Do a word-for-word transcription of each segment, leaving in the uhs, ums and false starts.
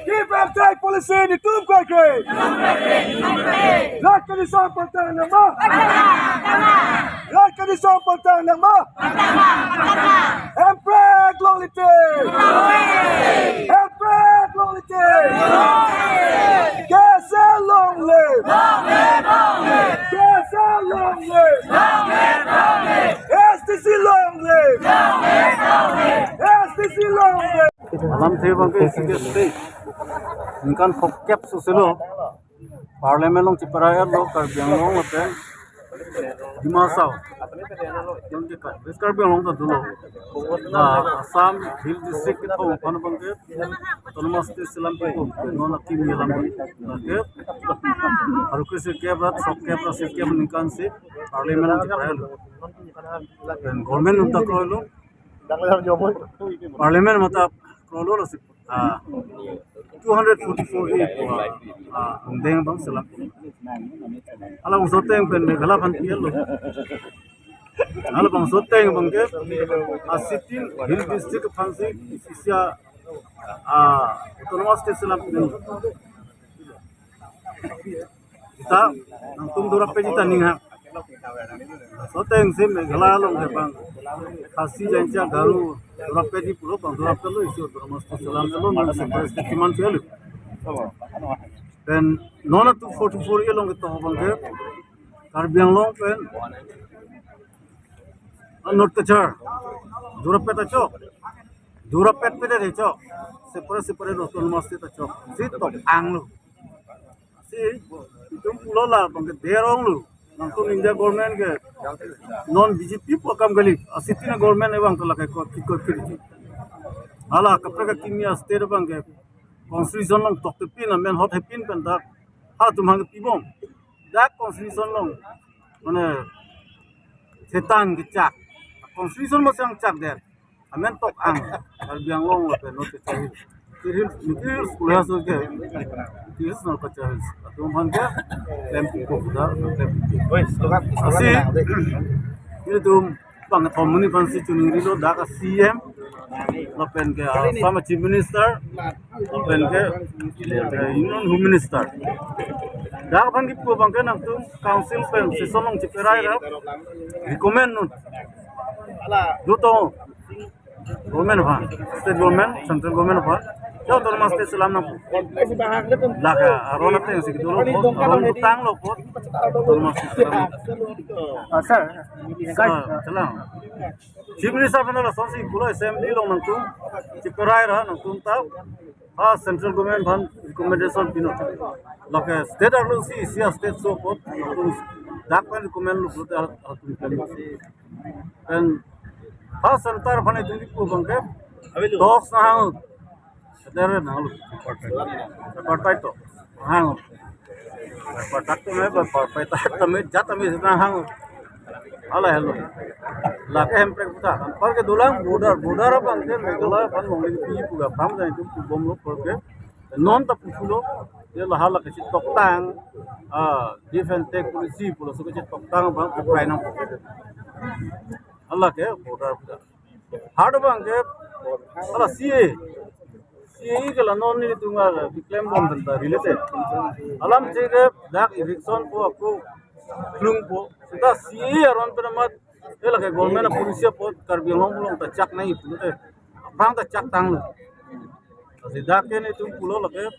Give and take policy netum kaikre. Rat kedisong pangthang nangma. Rat kedisong pangthang nangma. Hemprek longle te. Hemprek longle te. K S A long live. K S A long live. S T C long live. S T C long live. Alamthe abangke isi ke state ningkan throkkep soselo Parliament along cheparai-etlo Karbi Anglong lapen Dima Hasao. Yang ke ka, West Karbi Anglong ta dolo. Na Assam Hill District kethom aphan abangke Autonomous State selam pu, non akimi alam abangke pharo kre sirkep ra throkkep ra sirkep ningkan si Parliament along cheparai-etlo. Pen government atum ta kroilo. Parliament amat ta kroilo lasi, ah, two hundred forty-four A pu, ah, angdeng abang selam. Halabangso ateng pen Meghalaya aphan pi-etlo. Halabangso ateng abangke, ah, sixteen Hill District aphansi isi a, ah, Autonomous State selam pu. Seta nangtum dorap peji ta ninghang. Laso ateng si Meghalaya along ke bang Khasi, Jaintia, Garo dorap peji pulo, bang dorap pelo isi Autonomous State selam-etlo, non separate state keman si-etlo. Pen non two forty-four A along ketok abangke Karbi Anglong pen North Cachar dorap pet ta chok. Dorap pet pet ta chok. Separate separate Autonomous State ta chok. Si tok-anglo. Si itum pulo la abangke der-onglo. Nangtum India government ke non B J P pu akam kali. A sitting government abang ta lake ko kiko kirji. Hala kaprek akimi a state abangke constitution along tokte pin, amen hot hepin pen dak halatum hang pibom. Dak constitution along mane setan kechak. Constitution masang chak der. Amen tok-ang Karbi Anglong lapen North Cachar Hills. Cachar Hills, Nilkiri Hills pulo aso ke. Nilkiri Hills, North Cachar Hills. Atum aphan ke klem pupo, da, klem pupo. Oi, slogan, slogan. Asi, nangde. Nelitum bangkethom amonit aphansi choningrilo, dak a C M, lapen ke, ah, former Chief Minister, lapen ke, eh, Union Home Minister. Dak aphan kipu abangke nangtum council pen session along cheparai ra recommend non. Duto government aphan, state government, central government aphan, ya Autonomous State selam nangpo. Lake aron ateng si kedo lo apot, aron dotanglo apot, Autonomous State selam nangpo. Ah, sir, ah, selam. Chief Minister aphan lasonsi pulo, assembly along nangtum cheparai ra nangtum ta, ah, central government aphan recommendation pinon. Lake state arlo si, isi a state so apot nangtum dak pen recommend lo pulote halatum klem. Pen ha center aphan itum kipu abangke talks nanghang. Seder nanghanglo. Tripartite talks nanghang. Tripartite tame, tripartite tame, jat tame nanghang. Hala helo. Lake Hemprek puta. Anpar ke dolang border, border abangke Meghalaya aphan longle kepi pu abang jang itum pubomlo apor ke. Non ta pupulo, ya la hala kachetoktang, ah, give and take policy pu laso kachetoktang abang pukrai nangpo. Hala ke border puta. Hard abangke, hala C A A. C A A ke la non nelitum keklembom pen ta related. Alamthe ke dak eviction po ako klungpo. Seta C A A aron pen amat, eh, lake government a policy apot Karbi Anglong along ta chak nangji pulote aphrang ta chaktanglo. Lasi dak ke nelitum pulo lake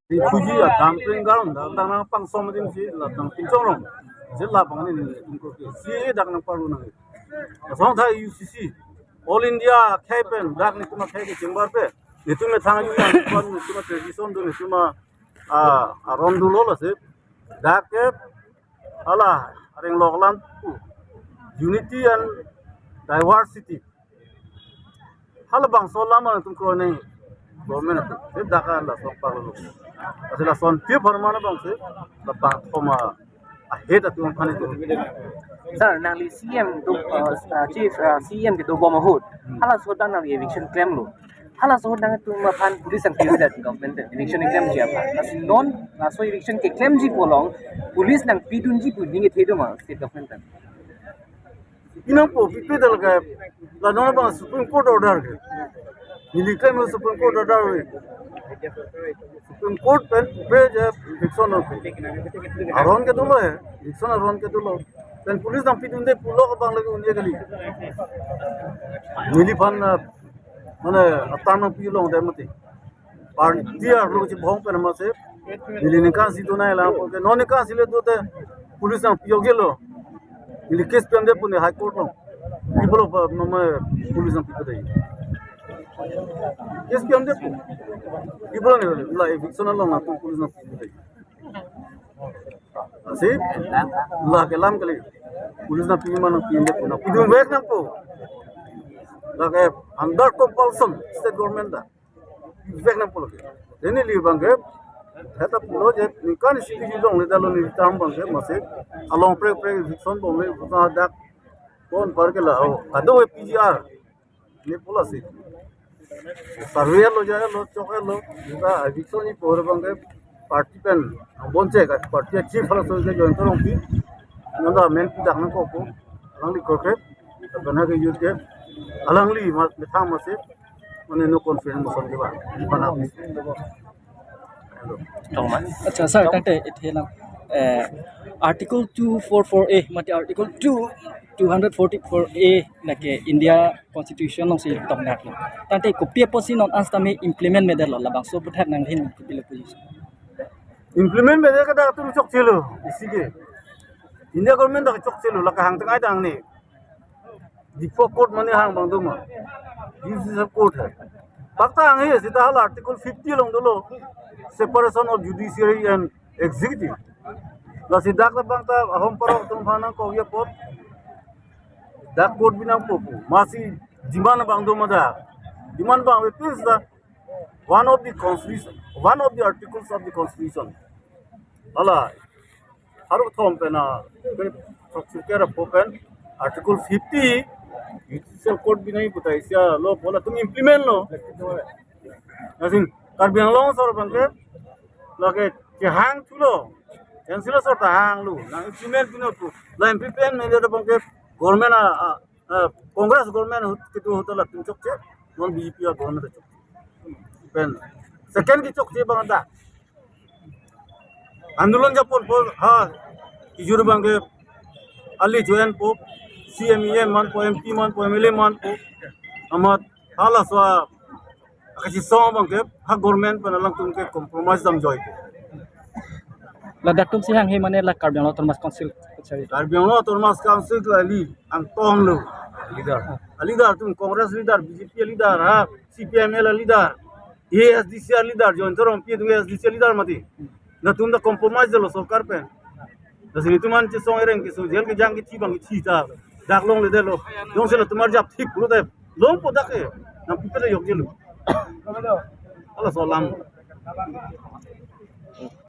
refugee a dumping ground, dak, dak nangpangsom adim si, la nangpinchong rong. Jela abang nelitum ke C A A dak nangparlu nang. Asong tha U C C, All India akhei pen, dak nelitum akhei kechengbar pen, nelitum methang ayu yang kon, nelitum a tradition do, nelitum a, a, aron dolo lasi. Dak ke hala areng lok alam pu, unity and diversity. Halabangso alam nangtum kroi nangji government atum. Seta dak lason parlo. Lasi lason tip harmana abangsi labang thoma ahet atum aphan itum. Sir, nangli C M do, uh, uh, chief, uh, C M kedobom ahut. Hmm. Halaso ahut nangli eviction klemlo. Halaso ahut nangtum aphan police nangpivedet government eviction keklemji aphan. Lasi non laso eviction keklemji pu along police nangpidunji pu ning kethe do ma state government pen? Pinangpo, pipe dal ke, la non abang Supreme Court order ke. Neli klem Supreme Court order ave. Supreme Court pen pe je eviction lo. Aron kedo lo he, eviction aron kedo lo. Pen police nangpidunde pulo abang lagi un-e kali. Neliphan, ah, mane atam nangpi longde mati. Party arlo chibong pen amatsi neli ningkan isi donai lang, okay, non ningkan isi le dote police nangpi-ok-e lo. Neli case pi-ande pu ne High Court lo. Pi pulo pa mama police nangpi-ok-e. Case pi-ande pu. Pi pulo ne la eviction along nangtum police nangpi-ok-e. Lasi la kelam kali. Police nangpi ma nangpi-ande pu, nangpidunvek nangpo. Lake under compulsion state government ta. Vek nangpo lake. Neli abang ke, heta pulo je, ningkan isi longle detlo neli term abang ke, amatsi along prek prek eviction bomle, buka dak, kon par ke la, oh, kado-e P G R. Ne pu lasi. Survey lo ja lo, chok lo, ningkan eviction ni por abang ke, party pen, bonche ka, party chief halaso ke Jayanta Rongpi. Nanda men pi dak nangkokpo, alangli korke, pen ha ke youth ke, alangli ma, methang amatsi, mane no confidence motion ke ba. Mana. Tong ma. Acha, sir, tangte ithena, eh, Article two four four A, mate Article two, two hundred forty-four A, lake India Constitution alongsi tong nat lo. Tangte kopi apotsi non an setame implement me detlo, labangso aputhak nanghin kopilo position? Implement me det ke dak atum chokchelo, isi ke. India government dak chokchelo, lake hangteng ai dang ne. Diphu court mane hang abang do ma. Judicial court hai. Pakta hang he, seta hala Article fifty along dolo. Separation of judiciary and executive. Lasi dak ta pakta ahom parok atum aphan nangkok-e apot. Dak court bi nangpo pu. Amatsi demand abang do ma dak. Demand abang ave pins da. One of the constitution, one of the articles of the constitution. Hala, haruk thom pen a, ke throksi kera po pen, Article fifty, Judicial Court binai putai sia lo, pu latum implement lo. Lasi, Karbi Anglong asor abang ke, lake kehang thulo, yang sila asor ta hanglo, nang implement pino pu, la M P pen me dia abang ke, government a, a, a, Congress government ahut kedo ahut latum chokche, non B J P a government chokche. Pen, second kechokche abang ta. Andolon japonpo ha, kejut abang ke, ali join po, C M, E M manpo, M P manpo, M L A manpo, amat halaso a, kachisong abang ke, ha government pen alangtum ke compromise damjoi. Ladak atumsi hang he mane la Karbi Anglong Autonomous Council, sorry. Karbi Anglong Autonomous Council ke ali, angtong lo. Leader. A leader atum Congress leader, B J P leader, ha, C P I M L leader. A S D C leader, Jayanta Rongpi atum A S D C leader mati. Latum ta compromise lo sorkar pen. Lasi netum an chesong ereng keso, jail kejang kethi abang kethi ta. Dak longle detlo. Jongsi latum arjap thip pulote. Longpo dak ke. Nangpi pele yok jelo. Halaso alam.